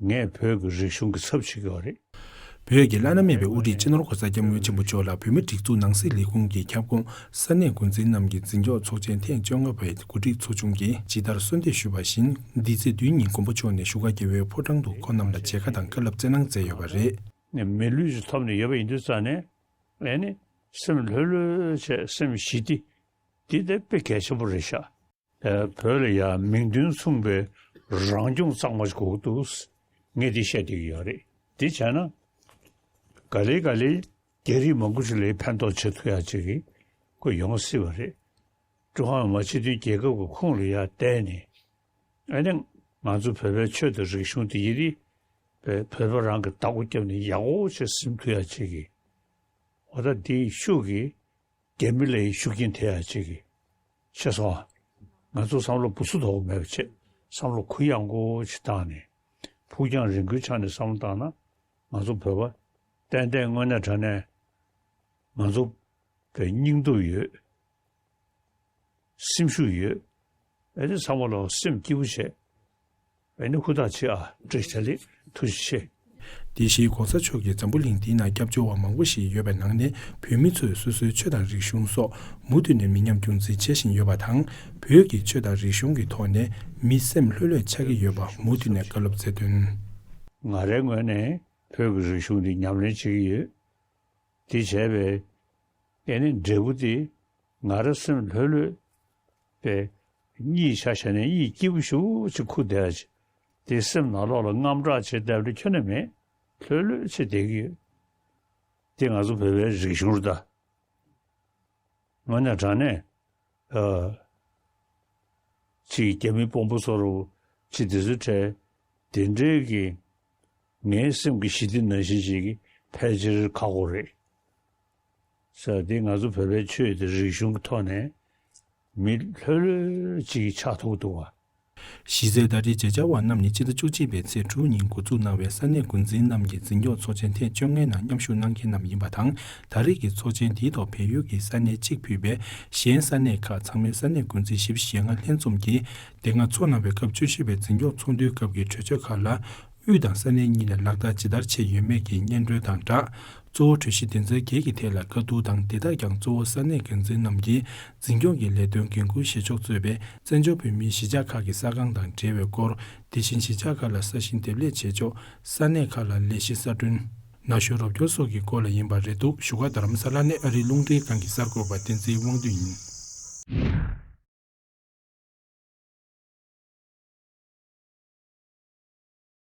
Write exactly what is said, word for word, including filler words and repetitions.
ངས་བོད་ཀྱི་རིག་གཞུང་གི་ཚབ་བྱེད་ཀྱི་ཡོད་རེད། བོད་ཀྱི་བླ་ན་མེད་པའི་དབུ་ཁྲིད་སྤྱི་ནོར་༸གོང་ས་༸སྐྱབས་མགོན་ཆེན་པོ་མཆོག་ལ་བོད་མིའི་སྒྲིག་འཛུགས་ནང་སྲིད་ལས་ཁུངས་ཀྱི་ཁྱབ་ཁོངས་ས་གནས་འགོ་འཛིན་རྣམས་ཀྱིས་འཛིན་སྐྱོང་ཚོགས་ཆེན་ཐེངས་བཅོ་ལྔ་པའི་གོ་སྒྲིག་ཚོགས་ཆུང་གིས་ཇི་ལྟར་གསོལ་འདེབས་ཞུས་པ་བཞིན། འདི་ཚེས་བདུན་ཉིན་མགོན་པོ་མཆོག་ནས་བཞུགས་སྒར་རྒྱལ་བའི་ཕོ་བྲང་དུ་ཁོང་རྣམས་ལ་མཇལ་ཁ་དང་བཀའ་སློབ་སྩལ་གནང་མཛད་ཡོད་པ་རེད། ནས་མི་ལུས་ཀྱི་ཐོབ་ནས་ཡོད་པ་ཡིན་དུས་ཙང་ནས། ཨེ་ནི། སེམས་ལྷོད་ལྷོད་བྱས་སེམས་ཞི་བདེ། འདི་དེ་དཔེ་གལ་ཆེན་པོ་རེད་ཤག་ཨེ། བོད་ལ་ཡང་མིང་དོན་མཚུངས་པའི་རང་སྐྱོང་གཙང་མ་ཞིག་དགོས་ཀྱི་འདུག་ངས་འདི་བཤད་བསྡད་ཀྱི་ཡོད་རེད། འདི་བྱས་ན། ག་ལེ་ག་ལེ་རྒྱ་རིགས་མང་པོ་ཞིག་ལ་ཕན་ཐོགས་བྱེད་ཐུབ་ཡག་ཅིག་གི་ཁོ་ཡོང་སྲིད་པ་རེད། ཀྲུང་ཧྭ་མི་དམངས་སྤྱི་མཐུན་རྒྱལ་ཁབ་ཀྱི་ཁོངས་ལ་ཡར་བསྡད་ནས། ཨ་ནི་ང་ཚོ་བོད་པའི་ཆོས་དང་རིག་གཞུང་དེ་ཡི་རིགས་བོད་པ་རང་གི་བདག་པོ་བརྒྱབ་ནས་ཡག་པོ་བྱས་ཟིན་ཐུབ་ཡག་ཅིག་གི། འོ་ད་འདི་ཤུགས་ཀྱིས་རྒྱ་མི་ལ་ཡི་ཤུགས་རྐྱེན་ཐེབས་ཡག་ཅིག་གི། ཤེས་སོང་ཨ། ང་ཚོ་བསམ་བློ་སྦུ་སུ་དོག་མེད་པ་བྱས་བསམ་བློ་གུ་ཡངས་པོ་ཅིག་བཏང་ནས། ཕུགས་རྒྱང་རིང་པོའི་ཆ་ནས་བསམ་བློ་བཏང་ན། ང་ཚོ་བོད་པ་ཏན་ཏན་དངོས་གནས་དྲང་གནས་ང་ཚོ་བོད་སྙིང་སྟོབས་ཡོད། སེམས་ཤུགས་ཡོད། ཨེ་ནི་ཚང་མ་ལོ་སེམས་སྐྱིད་པོ་བྱས། ཨེ་ནི་ཧུར་ཐག་བྱེད་ཨ། བཀྲ་ཤིས་བདེ་ལེགས། ཐུགས་རྗེ་ཆེ། དེ་བཞིན་གོང་ས་མཆོག་གིས་འཛམ་བུ་གླིང་འདིའི་ནང་སྐྱབས་བཅོལ་བ་མང་པོ་ཞིག་ཡོད་པའི་ནང་ནས་བོད་མི་ཚོས་སོ་སོའི་ཆོས་དང་རིག་གཞུང་སོགས་མུ་མཐུད་ནས་མི་ཉམས་རྒྱུན་འཛིན་བྱེད་བཞིན་ཡོད་པ་དང་། བོད་ཀྱི་ཆོས་དང་རིག་གཞུང་གི་ཐོག་ནས་མི་སེམས་ལྷོད་ལྷོད་ཆགས་ཀྱི་ཡོད་པ་མུ་མཐུད་ནས་བཀའ་སློབ་སྩལ་དོན། ང་རའི་ངོས་ནས་བོད་ཀྱི་རིག་གཞུང་འདི་ཉམས་ལེན་བྱེད་ཀྱི་ཡོད། དེ་བྱས་པས། ཨེ་ནི་འབྲས་བུ་དེ་ང་རང་སེམས་ལྷོད་ལྷོད་པའི་གཉིད་ཆ་བཞག་ནས་གཉིད་སྐྱིད་པོ་ཞེ་པོ་ཅིག་ཁུག་བསྡད་ཡ་ཅིག་དེ་སེམས་ནང་ལོགས་ལ་དངངས་སྐྲག་བྱེད་བསྡད་པ་ཁྱོན་ནས་མེད། ལྷོད་ལྷོད་བྱས་བསྡད་ཀྱི་ཡོད། དེ་ང་ཚོ་བོད་པའི་རིག་གཞུང་རེད་ད། དངོས་གནས་དྲང་གནས། ཨ། ཅིག་རྒྱ་མི་དཔོན་པོ་ཚོ་རུ་ཅིག་དེ་ཚོའི་གྲས་དེ་འདྲའི་གི་ངའི་སེམས་ཀྱི་ཞི་བདེ་ནང་བཞིན་ཞིག་གི་ཕལ་ཆེར་ཁག་པོ་རེད། ས་དེ་ང་ཚོ་བོད་པའི་ཆོས་དང་རིག་གཞུང་གི་ཐོག་ནས་མི་ལྷོད་ལྷོད་ཅིག་ཆགས་ཐུབ་འདུག་བ། གཞི་རྩའི་ཟླ་སྒྲིལ་མཇལ་བཅར་བ་རྣམས་ནི་སྤྱི་ཟླ་བཅུ་གཅིག་པའི་ཚེས་དྲུག་ཉིན་འགོ་འཛུགས་གནང་བའི་ས་གནས་འགོ་འཛིན་རྣམས་ཀྱི་འཛིན་སྐྱོང་ཚོགས་ཆེན་ཐེངས་བཅོ་ལྔའི་ནང་མཉམ་ཞུགས་གནང་མཁན་རྣམས་ཡིན་པ་དང་། ད་རེས་ཀྱི་ཚོགས་ཆེན་འདིའི་ཐོག་བལ་ཡུལ་གྱི་ས་གནས་གཅིག་ཕུད་པའི་གཞན་ས་གནས་ཁག་ཚང་མའི་ས་གནས་འགོ་འཛིན་བཞི་བཅུ་ཞེ་ལྔ་ལྷན་འཛོམས་ཀྱིས། དེ་སྔ་ཚོགས་གནང་བའི་སྐབས་བཅུ་བཞི་པའི་འཛིན་སྐྱོང་ཚོགས་འདུའི་སྐབས་ཀྱི་གྲོས་ཆོད་ཁག་ལ། དབུས་དང་ས་གནས་གཉིས་ནས་ལག་བསྟར་ཇི་ལྟར་བྱས་ཡོད་མེད་ཀྱི་སྙན་སྒྲོན་དང་སྦྲགས། གཙོ་བོ་གྲོས་གཞི་དོན་ཚན་བརྒྱད་ཀྱི་ཐད་ལ་བཀའ་བསྡུར་དང་། དེ་དག་ཀྱང་གཙོ་བོ་ས་གནས་འགན་འཛིན་རྣམས་ཀྱིས་འཛིན་སྐྱོང་གི་ལས་དོན་འགན་འཁུར་བཞེས་ཕྱོགས་གཙོས་པའི་བཙན་བྱོལ་བོད་མིའི་གཞིས་ཆགས་ཁག་གི་ས་ཁང་དང་འབྲེལ་བའི་སྐོར། དེ་བཞིན་གཞིས་ཆགས་ཁག་ལ་ས་ཞིང་འདེབས་ལས་བྱེད་ཕྱོགས། ས་གནས་ཁག་ལ་ལས་གཞི་གསར་སྐྲུན། ན་གཞོན་རོགས་སྐྱོར་སོགས་ཀྱི་སྐོར་ལ་ཡིན་པ་རེད་འདུག་བཞུགས་སྒར་རྡ་རམ་ས་ལ་ནས་ཨ་རིའི་རླུང་འཕྲིན་ཁང་གི་གསར་འགོད་པ་བསྟན་འཛིན་དབང་འདུས་ཡིན།